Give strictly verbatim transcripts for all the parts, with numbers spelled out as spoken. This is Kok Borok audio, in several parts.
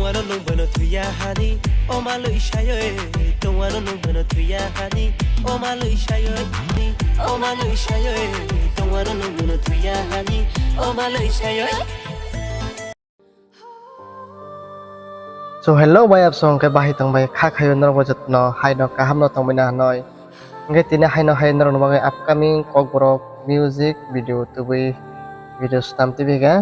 Ano nung bono thuya hani, o malwi sayo e, tong ano nung bono thuya hani, o malwi sayo e, o malwi sayo e, tong ano nung bono thuya hani, o malwi sayo e. So hello bai, absong ke bahai tong bai, kha khayo norok bo jotno hai no kaham no tong bai na hanoi. Hingke tini hai no hai norok no bagwi upcoming Kokborok music video tubui video stam tv ga.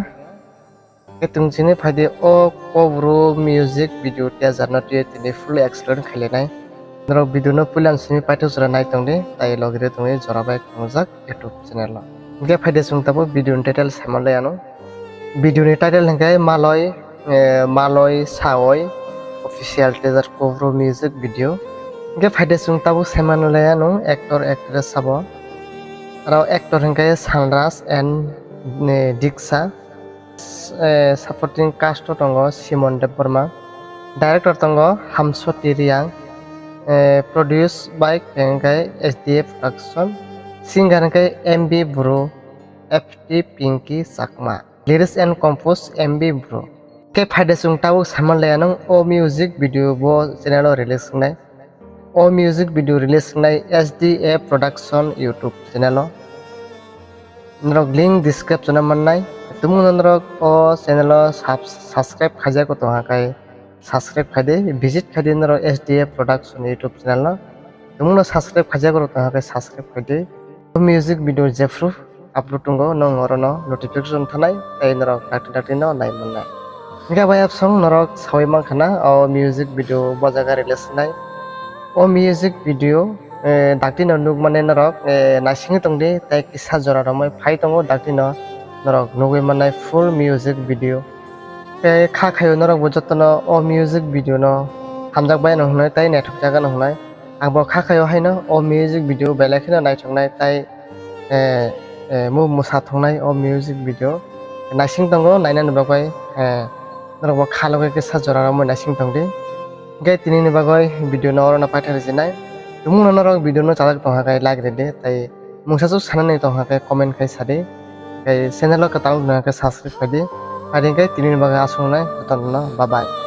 Hingke tong chini phaidi o Kokborok music video teaser no twi tini fully explain khailainai. Norok video no puilan simi paithak jora nai tong di, tai logi re tongwi jora bai khongjak YouTube channel o. Hingke phaidi chwng tabuk video ni title saimanlai ano. Video ni title hingke Maloi, eh, Maloi Saoi official teaser Kokborok music video. Hingke phaidi chwng tabuk saimanlai ano actor actress sabo. Aro actor hingke Sanraj and, eh, Diksha. S-, eh, supporting cast o tongo Simon Debbarma. Director tongo Hamsoti Riang. Eh, produce by hingke S D A Production. Singer hingke M B Bru, F T Pinky Chakma. Lyrics and compose M B Bru. Hingke phaidi chwng tabuk saimanlai ano o music video bo channel o release wngnai. O music video release wngnai S D A Production YouTube channel o. Norok link description o mannai. Tumungno norok o channel o sub-, subscribe khaijak o tongkha khe subscribe khaidi, visit khaidi norok S D A Production YouTube channel o. Tumungno subscribe khaijak o tongkha khe subscribe khaidi. O music video jephru upload tongo, nong orono notification thanai, tei norok dakti dakti no nai mannai. Hingke bai absong norok sawi mankha na, o music video bo jaga release nai. O music video, eh, dakti no nukmani norok, eh, naisingwi tongdi, tei kisa jora romwi phai tongo, dakti no norok nugwi mannai full music video. Tei kha khayo norok bo jotono o music video no hamjak bai no hwnwi tei naithok jaga no hwnwi. Ang bo kha khayo haino o music video belai kheno naithoknai tei, eh, eh, mo mwsa thoknai o music video. Naising tongo, nainani bagwi, eh, norok bo kha logwi kisa jora romwi naising tongdi. Hingke tini ni bagwi video no orono paithak rijinai. Tumungno norok video no chajak tongkha khe like ridi, tei mungsa swk sanani tongkha khe comment khai sadi. Tei channel o kwtal wngkha khe subscribe khaidi. Adi hingke tini ni bagwi aswk nai, jotono bye bye.